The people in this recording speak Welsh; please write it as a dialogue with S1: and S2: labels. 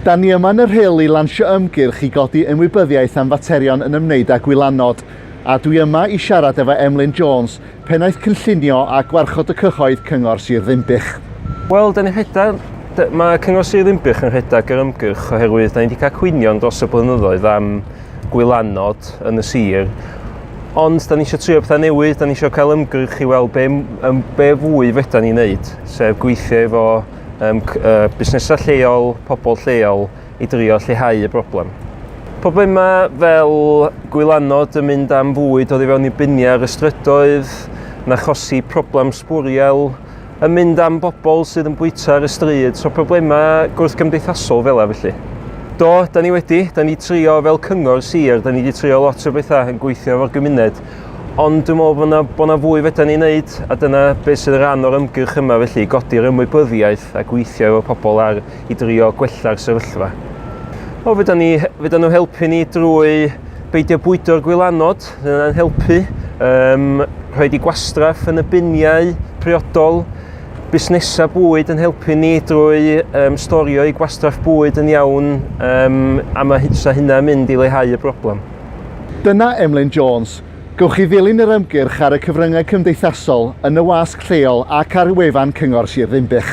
S1: Da ni yma yn y Rhyl i lansio ymgyrch i godi ymwybyddiaeth am faterion yn ymwneud â gwylanod, a dwi yma i siarad efo Emlyn Jones, Pennaeth Cynllunio a Gwarchod y Cyhoedd Cyngor Sir Ddinbych.
S2: Wel, da ni'n rhedeg, mae Cyngor Sir Ddinbych yn rhedeg yr ymgyrch oherwydd da ni wedi cael cwynion dros y blynyddoedd am gwylanod yn y sir. Ond da ni eisiau trio pethau newydd, da ni eisiau cael ymgyrch i weld be, um, be fwy fedra ni wneud, sef gweithio efo um, uh, busnesau lleol, pobl lleol, i drio lleihau y broblem. Problemau fel gwylanod yn mynd am fwyd oddi fewn i biniau ar y strydoedd, yn achosi problem sbwriel, yn mynd am bobl sydd yn bwyta ar y stryd, so problemau gwrthgymdeithasol fel felly. Do, da ni wedi, da ni trio fel cyngor sir, da ni wedi trio lot o bethau yn gweithio efo'r gymuned, ond dwi'n meddwl bod yna, bod yna fwy fedra ni wneud, a dyna beth sydd rhan o'r ymgyrch yma felly, godi'r ymwybyddiaeth a gweithio efo pobl ar i drio gwella'r sefyllfa. O, fedra ni, fedra nhw helpu ni drwy beidio bwydo'r gwylanod, dyna'n helpu. Um, rhoi di gwastraff yn y biniau priodol, busnesau bwyd yn helpu ni drwy um, storio i gwastraff bwyd yn iawn, um, a mae hynna'n mynd i leihau y broblem.
S1: Dyna Emlyn Jones. Gewch chi ddilyn yr ymgyrch ar y cyfryngau cymdeithasol, yn y wasg lleol ac ar wefan Cyngor Sir Ddinbych.